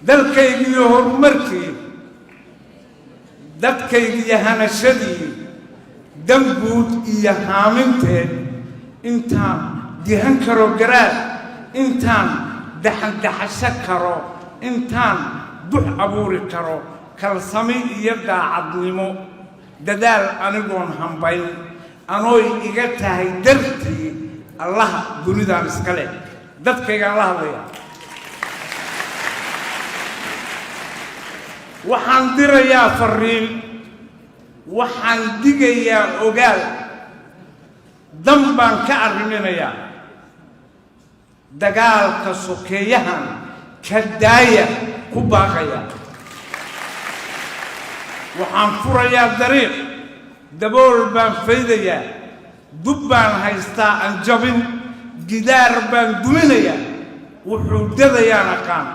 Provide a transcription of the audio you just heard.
Dalkaygiiyo horumarkii, dadkaygiiyo hanashadii, danguud iyo haaminteed, intaan dihan karo garaad, intaan daxandaxasho karo, intaan dux abuuri karo, kalsami iyo daacadnimo, dadaal anigoon hambayn, anooy iga tahay dartii Allaha dunidaan iska leh, dadkaygaan la hadlaya. Waxaan dirayaa fariin, waxaan digayaa ogaal, dan baan ka arriminayaa. Dagaalka sokeeyahan ka daaya ku baaqaya. Waxaan furayaa dariiq, dabool baan faydayaa, dub baan haystaa aan jabin, gidaar baan duminayaa, wuxuu dadayaan aqaan.